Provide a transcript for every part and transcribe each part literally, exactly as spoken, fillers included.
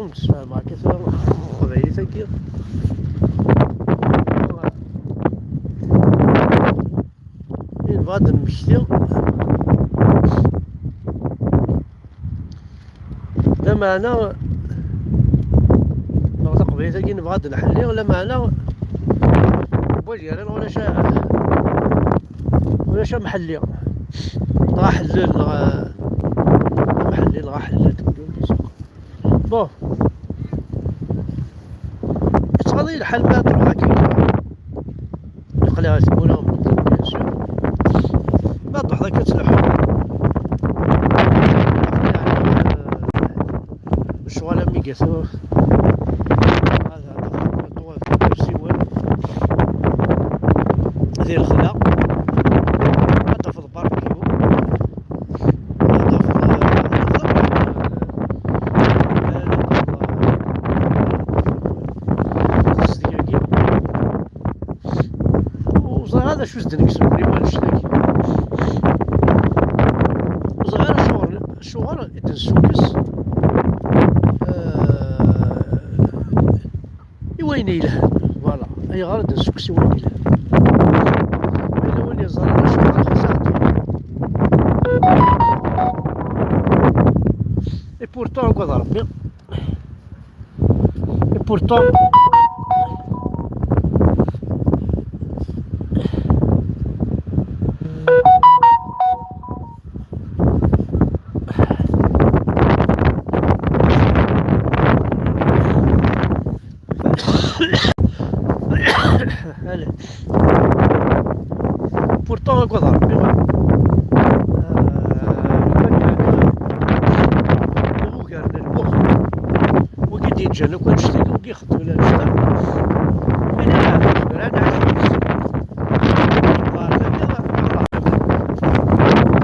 Nesfehmeɣ akka tura teqbaylit-agi. Nebɣa ad d-nemmekti lameɛna, neɣ taqbaylit-agi nebɣa ad d-nḥelli, lameɛna wali ara ulac, ulac amḥelli, dɣa ḥellel, dɣa amḥelli, dɣa ḥellel. Bon, yettɣaḍ-iyi lḥal ma truḥ akka. Aql-i ɣer tmura, bien sûr. Ma truḥeḍ akka ad tleḥḥuḍ. Aql-i ɛni, eh, lecɣal am igat. Ad, ad tafeḍ ṭṭwabel, usiwen di lexla. Ad tafeḍ barbecue. Ad tafeḍ, eh, ad tafeḍ, eh, eh, tezdeg-agi. Ur ẓriɣ ara d acu s d-neksen mliḥ annect-agi. Ur ẓriɣ ara acuɣer, acuɣer i d-nessukkes, eh, i wayen yelhan. Voilà. Ayɣer i d-nessukkes i wayen yelhan? Yella win yeẓran acuɣer, xas aɛeddi. Et pourtant, agad Rebbi. Et pourtant, allez. Pourtant, agad Rebbi, euh, lukan yeɛni ugar n lmux, wigi d-yeǧǧan akk annect-agi, wigi ixeddmen annect-a, ini, ah, nezmer ad nɛac yid-s.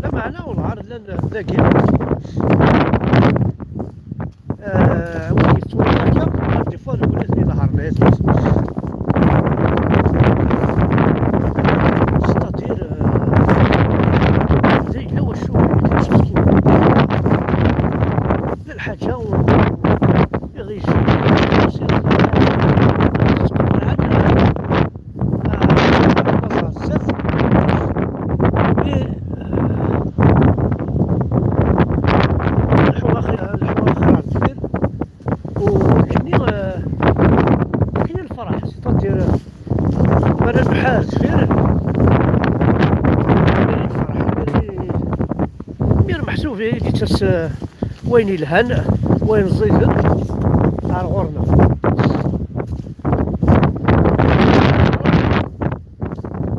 Lameɛna, wellah, llan dagi. Euh, win yettwali akka, des fois, rewlen-d inehharen-agi. C'est-à-dire, euh, yella wacu i d lḥaǧa, les régimes, c'est-à-dire, euh, mais, euh, nleḥḥu axir, nleḥḥu axir ar deffir. U nekni, euh, nekni nefreḥ, c'est-à-dire, mi ara nleḥḥu ar deffir, nekni nefreḥ, nekni, mi ara meḥsub i d-yettas, euh, wayen yelhan, wayen ẓiden ar ɣur-neɣ.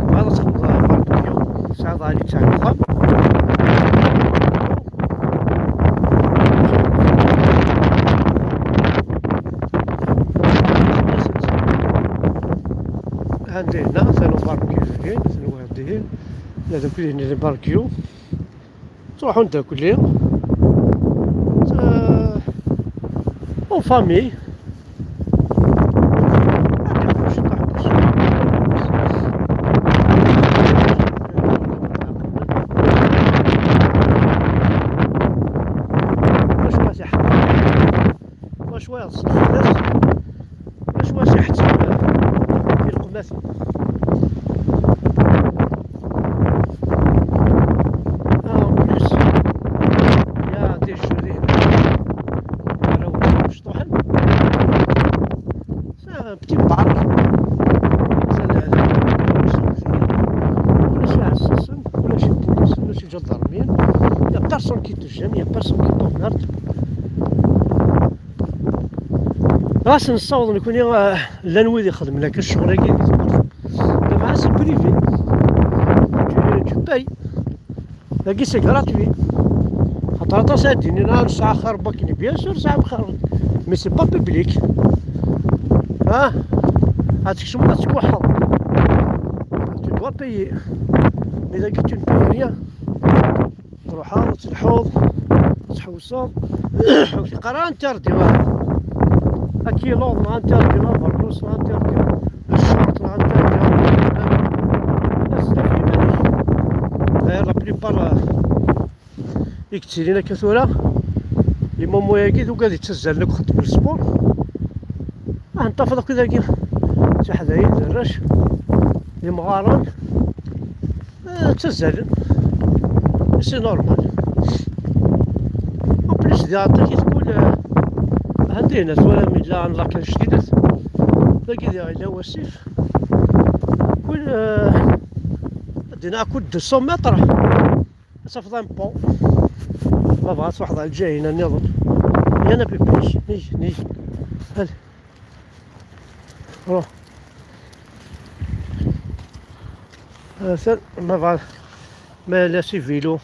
Bɣiɣ ad texdmeḍ barbecue, tesɛiḍ ɛli ttɛa deg uxxam. Anda yella, atan barbecue dihin, atan wayeḍ dihin. La d akk dihin barbecue. Ttruḥun-d akk-, euh, en famille. Wacu ara s-iḥeḍ fell-as? Wacu ara s-iḥetteb i leqmatin? Ah, en plus, il y a des jeux, des, des C'est un petit parc. C'est le, le, le, ulac iɛessasen, ulac ipolisen, ulac iǧadarmiyen. Il y a personne qui te gêne, il y a personne qui t'emmerde. Ɣas nessaweḍ nekni, ah, llan wid ixedmen akka ccɣel-agi di tmurt. Lameɛna c'est privé. Tu, tu payes. Dagi c'est gratuit. Xaṭer aṭas ara d-inin, ah, nesɛa xir n wakni. Bien sûr, tesɛam xir. Mais c'est pas public. Ah, ad tkecmeḍ, ad tkuḥḥeḍ. Tu dois payer. Mais dagi tu ne payes rien. Truḥeḍ, ad telḥuḍ, ad tḥewseḍ. Ur k-yeqqar ara interdit, walu. Akiluḍ neɣ interdit, abernus neɣ interdit, ccerṭ neɣ interdit. Zdat iman-ik. D'ailleurs, la plupart, euh, i yettilin akka tura, Les moments-agi tugad yettazzalen akk xeddmen sport. Ah, nṭafeḍ akk dagi. Tiḥdayin d arrac d imɣaren. Ah, ttazzalen. C'est normal. En plus, di aṭak i tkul, ah, anda hina twalam illa n lakal jdidet. Dagi diɣ illa wasif. Kul, ah, ad dinaɣ kul deux cents mètres. Ad tafeḍ un pont. Ma bɣa ad truḥeḍ ɣer lǧiha-ina nniḍen. Il y en a plus. Nig, nig. Allez. Ruḥ. Atan, ma bɣa, ma yella si vélo,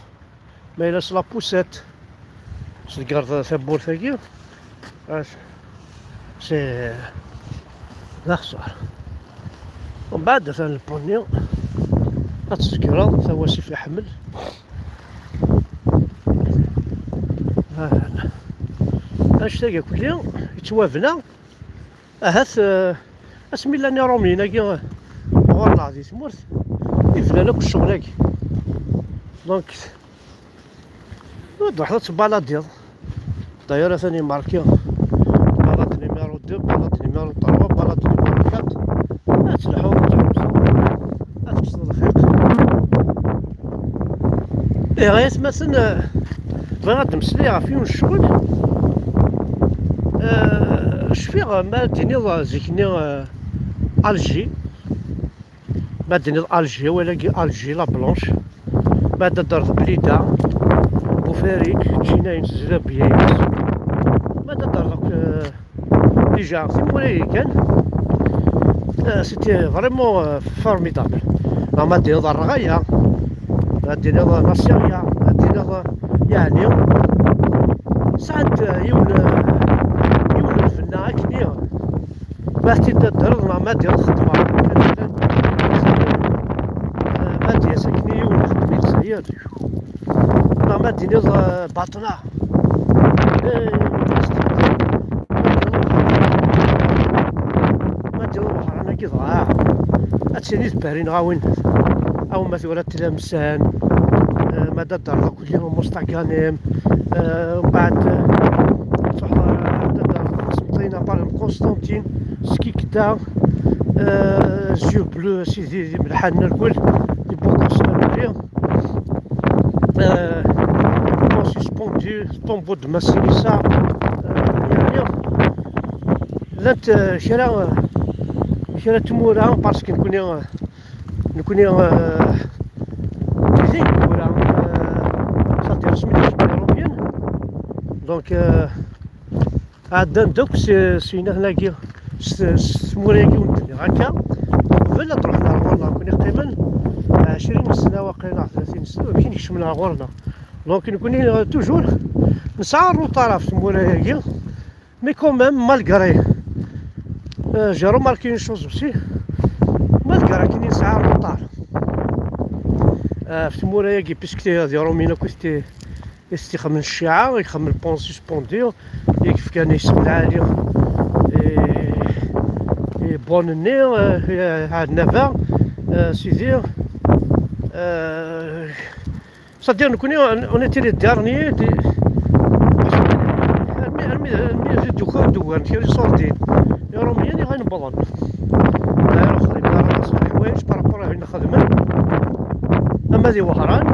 ma yella s la poussette. Tḍegger tawwurt-agi. Ah, c'est d axeṣṣar. Mbeɛd atan lpuni, ad tzeggreḍ, tawasif iḥemmel. Ah, annect-agi akk-nni yettwabna, ahat, eh, asmi llan Iṛumyen-agi ɣur-neɣ di tmurt, i bnan akk ccɣel-agi. Donc, ad truḥeḍ ad tbaladiḍ. D'ailleurs, atan imarki. Balade numéro deux, balade numéro trois, balade numéro quatre. Ad telḥuḍ, ad tḥewseḍ, ad tekkseḍ lxiq. Ihi, ay atmaten, eh, bɣiɣ ad d-mmeslayeɣ ɣef yiwen n ccɣel. Eh, cfiɣ ma ad d-tiniḍ, eh, zik-nni, eh, Alger. Ma d-tiniḍ Alger, walagi Alger, la Blanche. Ma d-teddreḍ Blida, Bufarik, Činayen, Zlabiyayes. Ma d-teddreḍ akk, eh, déjà, timura-yi kan, eh, c'était vraiment, eh, formidable. Neɣ ma d-tiniḍ Rɣaya, ma d-tiniḍ Nasirya, ma d-tiniḍ, eh, yeɛni, sɛant, eh, yiwen, eh, yiwen n lbenna akken-i. Ma t-id-tadreḍ neɣ ma d-iɣ xedmeɣ. Ma d-yas akken i yiwen xedm i Lezzayer. Neɣ ma d-tiniḍ, eh, baṭna. Eh, ma d-tiniḍ lehran-agi dɣa. Ad tini d Paris neɣ a win. Aw ma tura tlamsan. Eh, ma d-tadreḍ akk Mustaga-nim, eh, mbeɛd, eh, truḥeḍ ɣer, ɣer Qsenṭin, à part Constantine, Skikda, eh, Yeux Bleus, sidi, d imelḥanen rgul, di Bukas rguli, eh, Pont Suspendu, Tombeau de Massinissa, eh, yeɛni, llant, eh, kra, eh, kra n tmura, parce que nekni, eh, Nekni, euh, din tura, euh, ça fait semaine que je suis européenne. Donc, euh, ɛeddan-d akk s, s yinatan-agi, s, s tmura-agi ur d-nniɣ akka. Qbel ad ruḥen ar ɣur-neɣ, nekni qqimen ɛecrin sna waqila, tlatin sna, amek i kecmen ar ɣur-neɣ. Donc, nekni, euh, toujours, nesɛa retard ɣef tmura-agi. Mais quand même, malgré, euh, j'ai remarqué une chose aussi, malgré akken nesɛa retard, euh, ɣef tmura-agi, puisque les Romains akk i s-ixedmen cciɛa, ixedmen le pont suspendu, i yefkan isem lɛali, et, et bonne année, euh, et, euh, à neuf heures, euh, c'est-à-dire, euh, C'est-à-dire, nekni, on, on était les derniers, des, armi, armi, armi d-tuka dewwer, kra iṣurdiyen. Iṛumyen i ɣ-inewwḍen. D'ailleurs, xedmen aṭas n leḥwayeǧ par rapport à ayen xedmen. Ama di Wehran,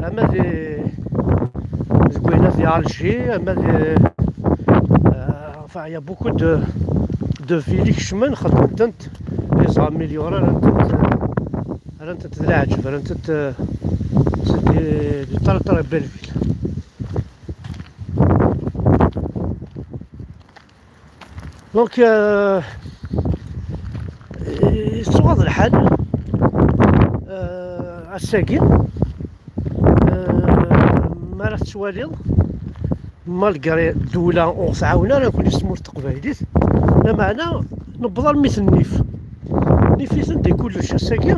ama di, deg wayen di Alger, ama di, euh, enfin, il y a beaucoup de, de villes i kecmen, xedmen-tent, les améliorent, rran-tent, euh, Rran-tent d leɛǧeb, rran-tent, euh, c'est des, de très, très belles villes. Donc, euh, yettwaḍ lḥal, euh, ass-agi, euh, mi ara tettwaliḍ, malgré ddula ur ɣ-tɛawen ara akk s tmurt taqbaylit, lameɛna newweḍ armi tennif. Nnif-iten di kullec ass-agi.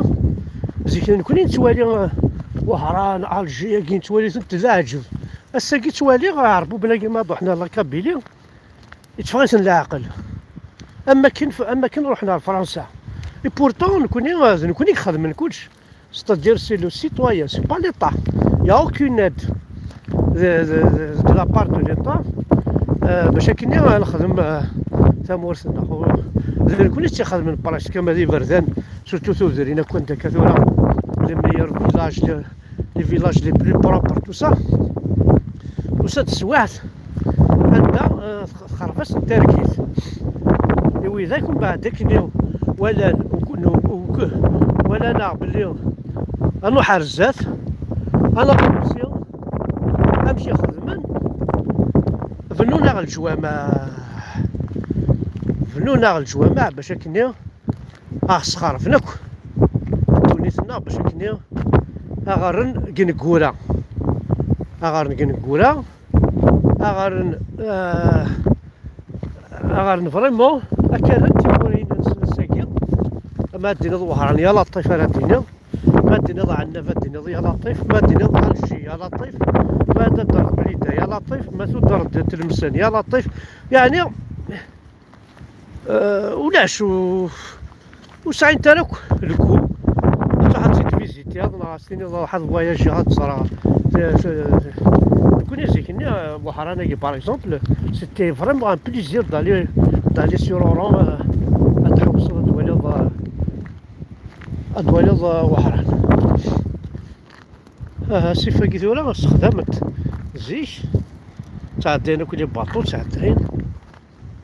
Zik nekkni nettwali, eh, Wehran, Alger-agi, nettwali-tent d aɛǧeb. Ass-agi ttwaliɣ, eh, Iɛerbuben-agi ma ruḥen ar la Kabylie, yetteffeɣ-iten leɛqel. Am akken, am akken ruḥen ar Fransa. Et pourtant, nekkni, eh, d nekkni i ixedmen kullec. C'est-à-dire, c'est le citoyen, c'est pas l'État. Il y a aucune aide. de, de, de la part de l'État, euh, bac akken ad nexdem, euh, tamurt-nneɣ. D nekkni i tt-ixedmen presque, ama d iberdan, surtout tudrin akk anda akka tura, les meilleurs villages, les, les villages les plus propres, tout ça. Tusa-d teswiɛt anda, euh, txerreb-asen targit i widak, mbeɛd akken i walan, walan-aɣ belli ad nruḥ ar zdat, ad nruḥ amek i xedmen, bnun-aɣ leǧwameɛ, bnun-aɣ leǧwameɛ bac akken aɣ-sxerben akk ddunit-nneɣ, bac akken aɣ-rren deg ineggura, aɣ-rren deg ineggura, aɣ-rren, ah, aɣ-rren vraiment akka rran timura-ines ass-agi. Ma ad d-tiniḍ Wehran, ya Laṭif ara d-tiniḍ. Ma d-tiniḍ Ɛennab, ad d-tiniḍ ya Laṭif. Ma d-tiniḍ Alji, ya Laṭif. Ma d-tedreḍ Blida, ya Laṭif. Ma tudreḍ Tlemsan, ya Laṭif. Yeɛni, euh, ulac, u-, ur sɛint ara akk lku ad truḥ ad tt-id-vizitiḍ, neɣ ad s-tiniḍ ruḥ ad voyagiɣ ad ẓreɣ. T-, t-, t-, nekkni zik-nni, euh, Wehran-agi, par exemple, c'était vraiment un plaisir d'aller, d'aller sur Oran, euh, ad tḥewseḍ ad twaliḍ, euh, ad twaliḍ, euh, Wehran. Aha, asif-agi tura ssexdamen-t zik, ttɛeddayen akk les bateaux, ttɛeddayen.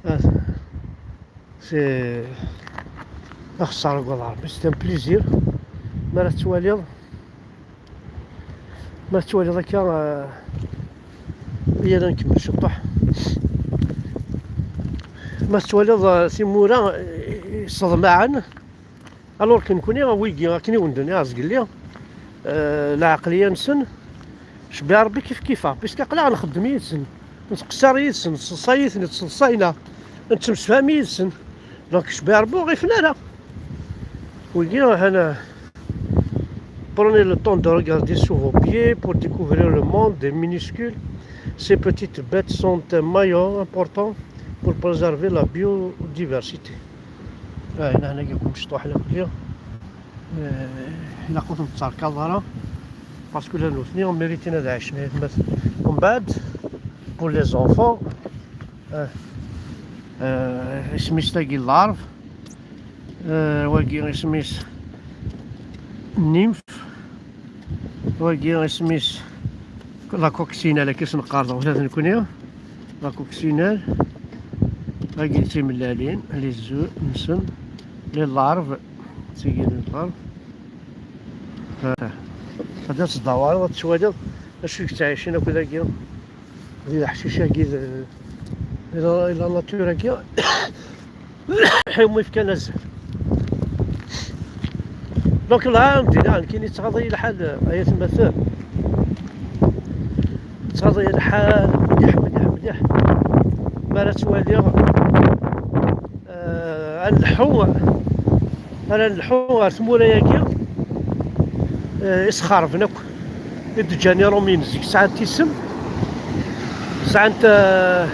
Ah, c'est axeṣṣar deg uḍar, mais c'est un plaisir. Mi ara tettwaliḍ, mi ara tettwaliḍ akka, ah, yal ad nkemmel ciṭuḥ. Ma tettwaliḍ, ah, timura, eh, sseḍmaɛen. Alors que nekkni, wigi, akken i wen-d-nniɣ zgelli, euh, lɛeqliya-nsen, cbiɣ Rebbi kif kifa, puisque aql-aɣ nxeddem yid-sen, nettqeṣṣir yid-sen, nettṣeḍṣay-iten, nettṣeḍṣay-neɣ, nettemsefham yid-sen. Donc, cbiɣ Rebbi ur ɣifen ara. Wigi, hana, prenez le temps de regarder sous vos pieds pour découvrir le monde des minuscules. Ces petites bêtes sont un maillon important pour préserver la biodiversité. Ah, هنا، هنا يكون مشطوح لك اليوم. آه، إلا قلت نتسركض أنا، parce que لا نوثني، ميريتين هذا عشرين، ومن بعد، pour les enfants، آه، آه، اسميس تاقي العرب، آه، واقي اسميس نيمف، واقي اسميس la coccinelle كيس نقارض وثلاث نكونيا، la coccinelle، واقي تيملالين، les œufs نسن، les larves، تيجي les larves. آه. هذا الصداوار وتشوالي، شو يتعيشين كذا كيا. هذه الحشيشة كي، إلى، إلى ناتورا كيا. حيوم يفكان الزهر. دونك العام دينا كاين يتغاضي الحال، هي ثم ثم. يتغاضي الحال مليح، مليح، مليح. ما لا توالي. آه، نلحو، أنا نلحو غير ثمورة ياكي. آه، إسخاربن أكو. إد جاني رومين زيك ساعة تيسم. ساعة، آه،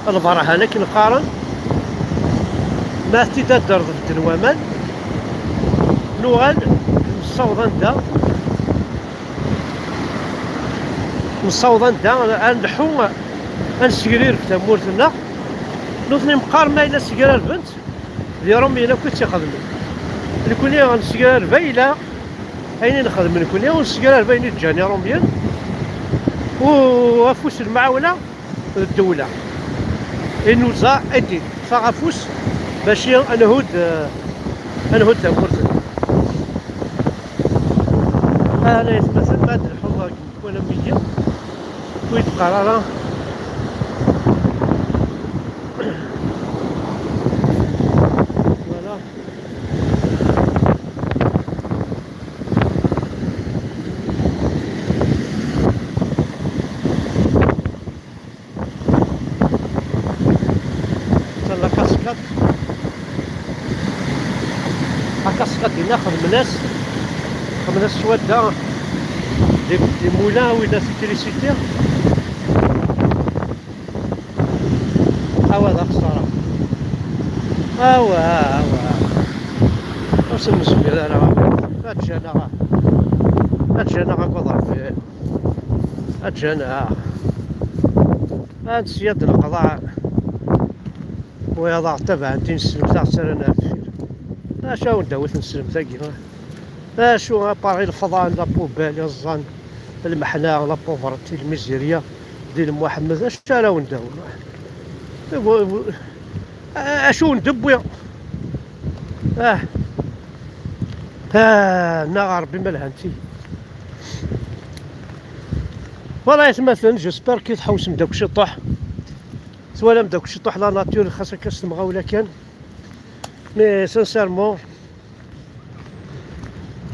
البرهانة كي نقارن. ما تيدا الدرب في الدنوامان. نوغال نصوض عندها. نصوض عندها، نلحو، نسكرير في تمورتنا. نوثني مقار ما إلا سكرار بنت. دي روميين أكو تيخدمن. نكوني غنسكرار بايلة. Ayen i nexdem nekkni, ur nessekrar ayen i d-ǧǧan Iṛumyen, u afus n lemɛawna d ddewla. Et nous a aidé, taɣ afus, bac ad nhudd, ad nhudd tamurt-nneɣ. Ala yetmaten ma d-nḥuḍ deg wala meyya, ur yi-d-qqar ara. Voilà. La cascade. La cascade, dinna xedmen-as, xedmen-as swadda des, des moulins, oui, de l'électricité. Awa d axeṣṣara. Awa, awa. Ur sen-nezmir ara. Ad ǧǧan-aɣ, ad ǧǧan-aɣ akk ad ṛebbi. Aǧǧan, ah. Ad sya d-neqḍeɛ. Wiyaḍ aɣ tabɛen tineslemt aɣ ttarran ar deffir. Acu awen-d-awi tneslemt-agi? Acu apar i lefḍan, la poubelle, iẓẓan, lmeḥna, la pauvreté, lmizirya, di lmuḥemmed, acu ara awen-d-awi? Acu awen-d-wwi? Ah. Ah, neɣ Ṛebbi ma lhant-iyi. Voilà, atmaten, j'espère que tḥewsem-d akk ciṭuḥ. Twalam-d akk ciṭuḥ la nature, xas akka s temɣawla kan. Mais sincèrement,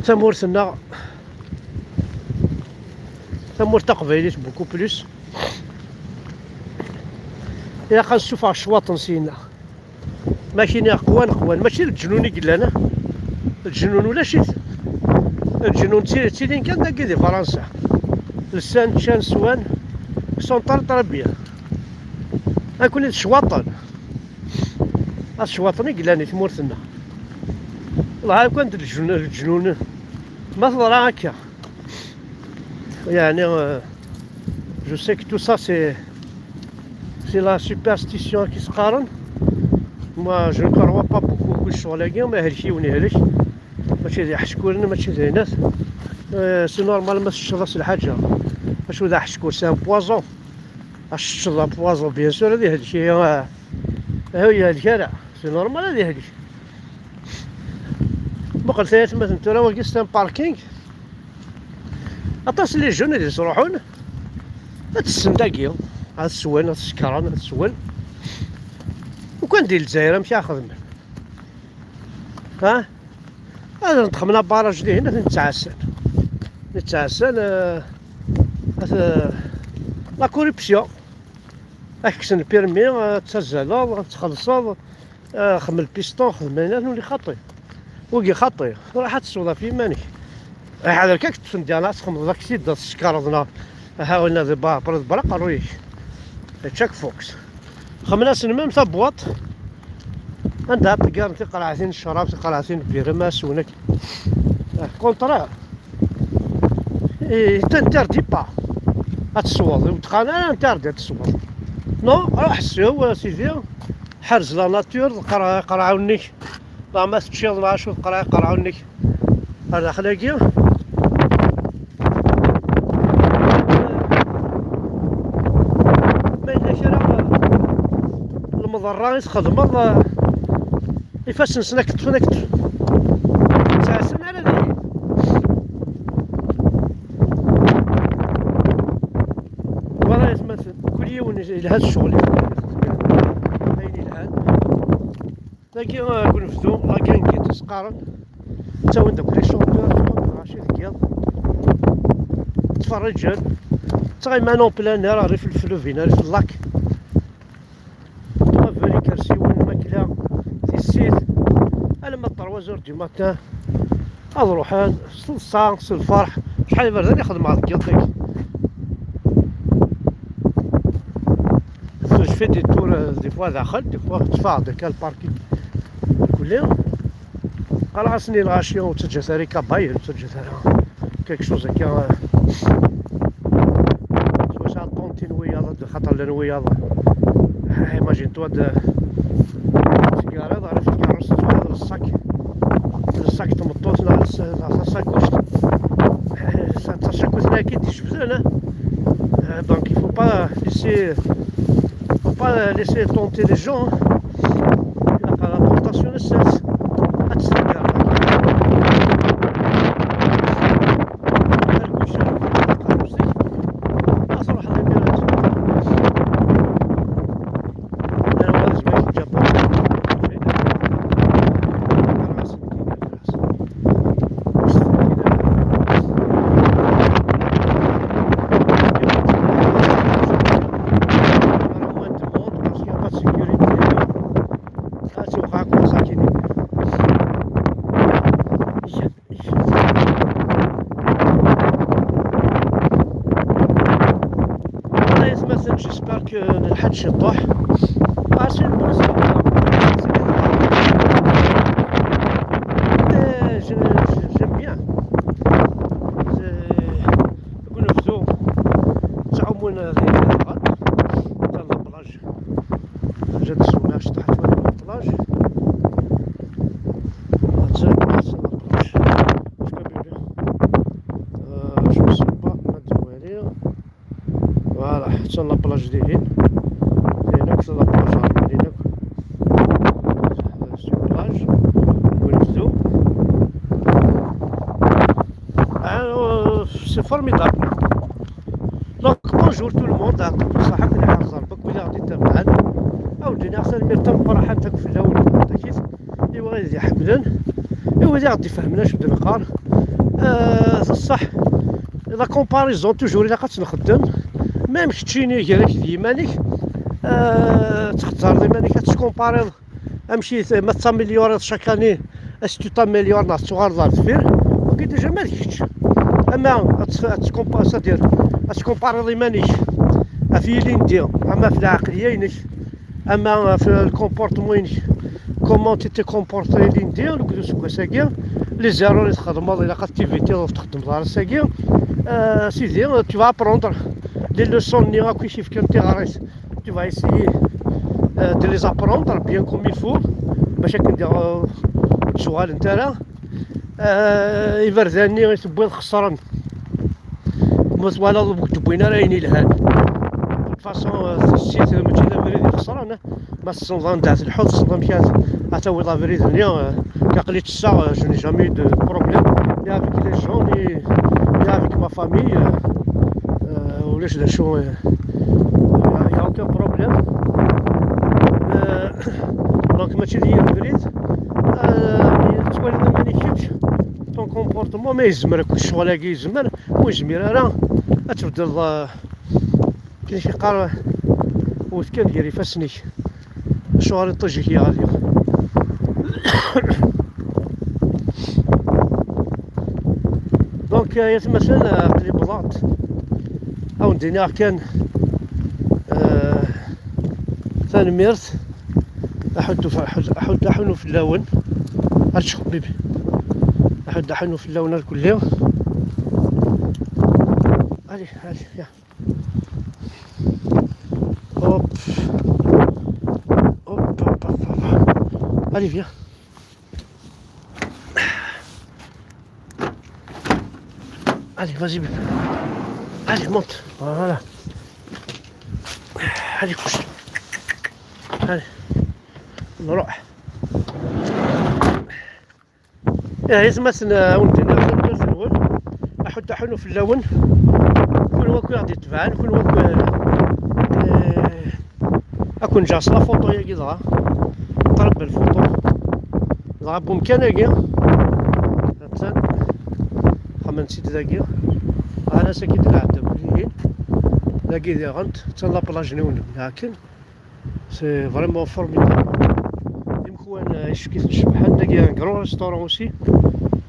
tamurt-nneɣ, tamurt taqbaylit beaucoup plus. Ilaq ad nessufeɣ ccwaṭen syenna. Ma kini qwan, qwan. Mačči d leǧnun i yellan, ah. Leǧnun ulac-it. Leǧnun tti-, ttilin kan dagi di Fransa. Lsan, ččan, swan, sont très, très bien. Akuni d ccwaṭen. Ad ccwaṭen i yellan i tmurt-nneɣ. Lha kan d leǧn-, leǧnun. Ma teḍra akka. Yani, euh, je sais que tout ça, c'est, c'est la superstition qui se qarren. Moi, je ne crois pas beaucoup que ccɣel-agi, ma helk yiwen helk. Mačči d iḥeckulen, mačči d aynat. Euh, c'est normal ma teččeḍ-as lḥaǧa. Mačči d aḥeckur, c'est un poison. Ad teččeḍ un poison, bien sûr, ad ihelk. Euh, euh, ur ihelk ara. C'est normal ad ihelk. Muqel tayat ma tura wagi, c'est un parking. Aṭas n les jeunes i d-yettruḥun ad tessen dagi, ad swen, ad sekren, ad swen. Ukan di Lezzayer amek ara xedmen? Ha? Ad nexdem abaraj dihin, ad ten-ttɛassan. Ttɛassan, eh, at, eh, la corruption. Ad k-kksen lpirmi, ad tettazzaleḍ, ad txellṣeḍ, eh, xdem lpiston, xdem ayen, nuli xaṭi. Wigi xaṭi, ruḥ ad tesweḍ ɣef yiman-ik. Ḥader kan ad k-ṭṭfen diɣen, ad txedmeḍ laksida, tessekreḍ neɣ aha winna di ba-, après d bra aqerruy-ik. Jack Fox. Xemmen-asen même tabwaṭ anda ad ṭeggaren tiqerɛatin n ccrab, tiqerɛatin n lbira, ma swen akka. Ah, contraire. Et t'interdis pas ad tesweḍ, ur d-qqaren ara interdit ad tesweḍ. Non, ruḥ sew, a sidi, ḥerz la nature, qerɛ-, qerɛawen-nnek. Neɣ ma teččiḍ neɣ acu, qerɛ-, qerɛawen-nnek ar daxel-agi. Ma yella kra lmeḍerra i txedmeḍ, ifassen-nsen ad k-ṭṭfen, ad k-ṭṭfen. Ur ttɛassan ara dihin. Wala yetmaten, kul yiwen yelha d ccɣel i yexdem, ayen yelhan. Dagi, eh, deg unebdu, la ganguette i s-qqaren. Ttawin-d akk les chanteurs, ttawin-d lɣaci deg yiḍ. Ttferriǧen. Ttɣiman en plein air, rrif n lfluvin, rrif n lac. Ṭṭwabel, ikersiwen, lmakla, tissit. Alamma d trois heures du matin. Ad ruḥen s teḍsa, s lferḥ. Acḥal iberdan i xedmeɣ deg yiḍ-agi. Je fais des tours, euh, des fois daxel, des fois tteffɣeɣ-d akka le parking. Nekkni qqareɣ-asen i lɣaci ur ttaǧǧat ara ikabayen, ur ttaǧǧat ara quelque chose akka, euh, s wacu ad ṭuntin wiyaḍ, xaṭer llan wiyaḍ. Ah, imagine-toi de tgariḍ ɣer tkerrust, twayeḍ le sac, le sac n tmeṭṭut neɣ le s-, neɣ tasakuct. Eh, sa-, d tasakuct-nni akka i d-ijebden, eh. Euh, donc il faut pas laisser, faut pas laisser tenter les gens, hein. Ilaq la tentation, ad tt-tgariḍ. Ad truḥeḍ imir ad Voilà, j'espère que نلحق شي طوح. Ah, c'est une bonne soirée. Eh, je, je, j'aime bien. C'est, نقول نفسو. La plage dihin. Dihin akk la plage, dihin akk. Sur plage. Gunebdu. Ah, euh, c'est formidable. Donc, bonjour tout le monde. Yeɛṭikum ṣṣeḥḥa, akken iḥrez Rebbi akk wid i ɣ-d-ittabaɛen. Awd-iniɣ tanemmirt tameqqrant akk fell-awen, takit, i wid i ɣ-iḥemmlen, i wid i ɣ-d-ifehmen acu d-neqqar. Euh, c'est ṣṣeḥ, la comparaison, toujours, ilaq ad tt-nxeddem. Même keččini, gar-ak d yiman-ik, euh, tettqeddareḍ iman-ik, ad tettkumpariḍ. Amek i t-, ma tettamelyuriḍ chaque année, est-ce que tu t'améliores neɣ tettuɣaleḍ ar deffir? Wagi déjà ma d kečč. Ama ad tt-, ad tcompa-, c'est-à-dire, ad tcompariḍ iman-ik ɣef yilindi, ama ɣef lɛeqliya-inek, ama ɣef le comportement-inek, comment tu t'es comporté ilindi, akked useggas-agi, les erreurs i txedmeḍ, ilaq ad t-évitiḍ ur t-txeddmeḍ ara ass-agi. Euh, sidi, tu vas apprendre les leçons-nni akk i k-yefkan tiɣrit. Tu vas essayer, euh, de les apprendre bien comme il faut, bac akken diɣ, euh, ur d-ttuɣalent ara. Euh, iberdan-nni i tewwiḍ xeṣren. Ma twalaḍ ur k-d-wwin ara ayen ilhan. De toute façon, euh, tissit, euh, mačči d abrid ixeṣren, eh. Ma tessneḍ anda telḥuḍ, tessneḍ amek ad, ad tawiḍ abrid-nni, euh, aql-i ttesseɣ, euh, je n'ai jamais eu de problème, ni avec les gens, ni, ni avec ma famille, euh, euh, ulac d acu, euh, y a, y a aucun problème. Euh, donc, mačči d yir abrid. Euh, tettwaliḍ iman-ik kečč, ton comportement, ma yezmer akk ccɣel-agi, yezmer, ur yezmir ara, ad tbeddleḍ, euh, akken i k-yeqqar, wwet kan gar ifassen-ik. Acuɣer iṭij-ik yeɣli? Donc, euh, yat masal, euh, aql-i wwḍeɣ-d. Ad wen-d-iniɣ kan, euh, tanemmirt. Aḥuddu f-, aḥud-, aḥuddu aḥunu fell-awen. Ar txebbibi. Aḥuddu aḥunu fell-awen ar kulli. Allez, allez, viens. Hop. Hop, hop, hop, hop. Allez, viens. Allez, vas-y, bébé. Allez, monte. Voilà. Allez, couche. Allez. نروح. Eh, aytmaten, eh, ad wen-d-iniɣ tanemmirt-nwen. Aḥuddu aḥunu fell-awen. Kunwi akk i ɣ-d-itebɛen, kunwi akk, eh, eh, ad ken-ǧǧeɣ s la photo-yagi dɣa. Très belle photo. Dɣa n umkan-agi. Attan. Xemmen-tt-id dagi. Ɛni ass-agi d-nɛedda akk dihin. Dagi diɣen, attan la plage-nni wen-d-bniɣ akken. C'est vraiment formidable. Imekwan, euh, icekk-iten cebḥen. Dagi, un grand restaurant aussi.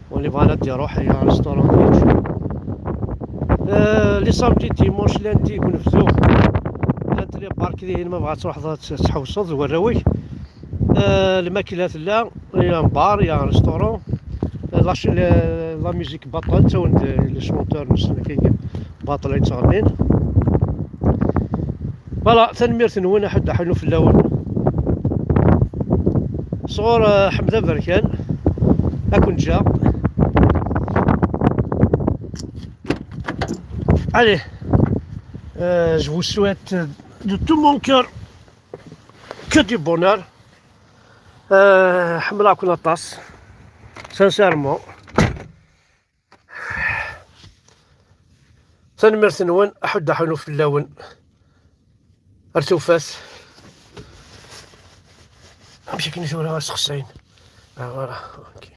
Win yebɣan ad d-iruḥ, il y a un restaurant. Euh, les samedis, dimanche, lundi, deg unebdu. Llant les parcs dihin, ma tebɣa ad truḥeḍ ad t-, tḥewseḍ d warraw-ik. Euh, lmakla tella, il y a un bar, il y a un restaurant. Euh, la ch-, la, la musique baṭel, ttawen-d les chanteurs, nessen akka, baṭel ay ttɣennin. Voilà, tanemmirt-nwen, aḥuddu aḥunu fell-awen. Sɣur, euh, Ḥmed Aberkan, ad ken-ǧǧeɣ. Allez, euh, je vous souhaite de tout mon cœur que du bonheur. Euh, ḥemmleɣ-ken aṭas, sincèrement. Tanemmirt-nwen, aḥuddu aḥunu fell-awen. Ar tufat. Amek akken i tura ad sexsayen? Ah, voilà. Ok.